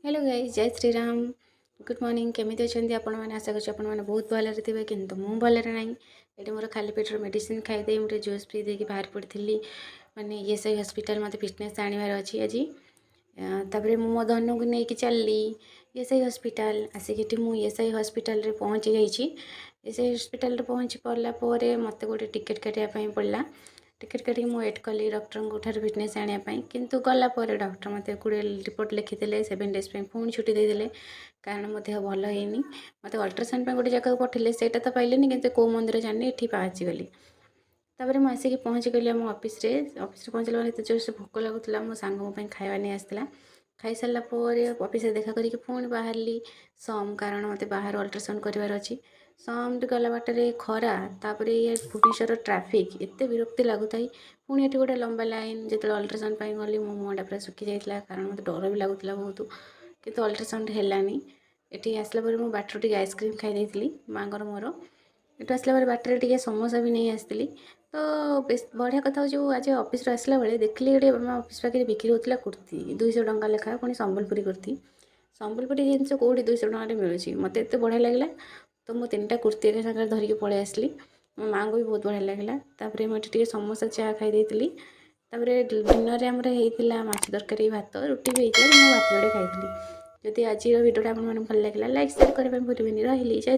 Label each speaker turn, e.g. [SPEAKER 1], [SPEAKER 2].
[SPEAKER 1] Hello guys, ଜୟ Shriram, good morning. କେମିତି ଅଛନ୍ତି ଆପଣମାନେ? ଆଶା କରୁଛି ଆପଣମାନେ ବହୁତ ଭଲରେ ଥିବେ, କିନ୍ତୁ ମୁଁ ଭଲରେ ନାହିଁ। ଏଠି ମୋର ଖାଲି ପେଟରେ ମେଡ଼ିସିନ ଖାଇଦେଇ ମୁଁ ଟିକେ ଜୁସ୍ ପିଇ ଦେଇକି ବାହାରି ପଡ଼ିଥିଲି, ମାନେ ଇଏସ୍ଆଇ ହସ୍ପିଟାଲ, ମୋତେ ଫିଟନେସ୍ ଆଣିବାର ଅଛି ଆଜି। ତାପରେ ମୁଁ ମୋ ଧନକୁ ନେଇକି ଚାଲିଲି ଇଏସ୍ଆଇ ହସ୍ପିଟାଲ। ଆସିକି ଏଠି ମୁଁ ଇଏସ୍ଆଇ ହସ୍ପିଟାଲରେ ପହଞ୍ଚି ଯାଇଛି। ଇଏସ୍ଆଇ ହସ୍ପିଟାଲରେ ପହଞ୍ଚି ପରିଲା ପରେ ମୋତେ ଗୋଟେ ଟିକେଟ୍ କାଟିବା ପାଇଁ ପଡ଼ିଲା। ଟିକେଟ୍ କାଟିକି ମୁଁ ୱେଟ୍ କଲି ଡକ୍ଟରଙ୍କ ଠାରୁ ଫିଟନେସ୍ ଆଣିବା ପାଇଁ। କିନ୍ତୁ ଗଲା ପରେ ଡକ୍ଟର ମୋତେ 20 ରିପୋର୍ଟ ଲେଖିଦେଲେ, 7 ଡେଜ୍ ପାଇଁ ପୁଣି ଛୁଟି ଦେଇଦେଲେ, କାରଣ ମୋ ଦେହ ଭଲ ହେଇନି। ମୋତେ ଅଲ୍ଟ୍ରାସାଉଣ୍ଡ ପାଇଁ ଗୋଟେ ଜାଗାକୁ ପଠେଇଲେ, ସେଇଟା ତ ପାଇଲିନି, କିନ୍ତୁ କେଉଁ ମନ୍ଦିର ଜାଣିନି, ଏଠି ପହଞ୍ଚିଗଲି। ତାପରେ ମୁଁ ଆସିକି ପହଞ୍ଚିଗଲି ଆମ ଅଫିସରେ। ଅଫିସରେ ପହଞ୍ଚିଲା ପରେ ଏତେ ଜୋରସେ ଭୋକ ଲାଗୁଥିଲା, ମୋ ସାଙ୍ଗ ମୋ ପାଇଁ ଖାଇବା ନେଇ ଆସିଥିଲା। ଖାଇସାରିଲା ପରେ ଅଫିସରେ ଦେଖା କରିକି ପୁଣି ବାହାରିଲି ସମ୍, କାରଣ ମୋତେ ବାହାରୁ ଅଲ୍ଟ୍ରାସାଉଣ୍ଡ କରିବାର ଅଛି। ସମ୍ ଗଲା ବାଟରେ ଖରା, ତାପରେ ଇଏ ଭୁବନେଶ୍ୱର ଟ୍ରାଫିକ୍, ଏତେ ବିରକ୍ତି ଲାଗୁଥାଏ। ପୁଣି ଏଠି ଗୋଟେ ଲମ୍ବା ଲାଇନ୍। ଯେତେବେଳେ ଅଲ୍ଟ୍ରାସାଉଣ୍ଡ ପାଇଁ ଗଲି, ମୋ ମୁହଁଟା ପୁରା ଶୁଖି ଯାଇଥିଲା, କାରଣ ମୋତେ ଡର ବି ଲାଗୁଥିଲା ବହୁତ। କିନ୍ତୁ ଅଲ୍ଟ୍ରାସାଉଣ୍ଡ ହେଲାନି। ଏଠି ଆସିଲା ପରେ ମୁଁ ବାଟରୁ ଟିକେ ଆଇସ୍କ୍ରିମ୍ ଖାଇ ଦେଇଥିଲି ମାଆଙ୍କର ମୋର। ଏଠୁ ଆସିଲା ପରେ ବାଟରେ ଟିକେ ସମୋସା ବି ନେଇ ଆସିଥିଲି। ତ ବେଶ ବଢ଼ିଆ କଥା ହେଉଛି, ମୁଁ ଆଜି ଅଫିସରୁ ଆସିଲା ବେଳେ ଦେଖିଲି ଏଠି ଆମ ଅଫିସ୍ ପାଖରେ ବିକ୍ରି ହେଉଥିଲା କୁର୍ତ୍ତି 200 ଟଙ୍କା ଲେଖା, ପୁଣି ସମ୍ବଲପୁରୀ କୁର୍ତ୍ତି। ସମ୍ବଲପୁରୀ ଜିନିଷ କେଉଁଠି 200 ଟଙ୍କାରେ ମିଳୁଛି? ମୋତେ ଏତେ ବଢ଼ିଆ ଲାଗିଲା, ତ ମୁଁ ତିନିଟା କୁର୍ତ୍ତି ଏକା ସାଙ୍ଗରେ ଧରିକି ପଳେଇ ଆସିଲି। ମୋ ମାଆଙ୍କୁ ବି ବହୁତ ବଢ଼ିଆ ଲାଗିଲା। ତାପରେ ମୁଁ ଏଠି ଟିକେ ସମୋସା ଚା ଖାଇ ଦେଇଥିଲି। ତାପରେ ଡିନରରେ ଆମର ହେଇଥିଲା ମାଛ ତରକାରୀ, ଭାତ, ରୁଟି ବି ହେଇଥିଲା, ମୁଁ ଭାତ ଯୋଡ଼େ ଖାଇଥିଲି। ଯଦି ଆଜିର ଭିଡ଼ିଓଟା ଆପଣମାନଙ୍କୁ ଭଲ ଲାଗିଲା, ଲାଇକ୍, ସେୟାର କରିବା ପାଇଁ ଭୁଲିବେନି। ରହିଲି, ଜୟ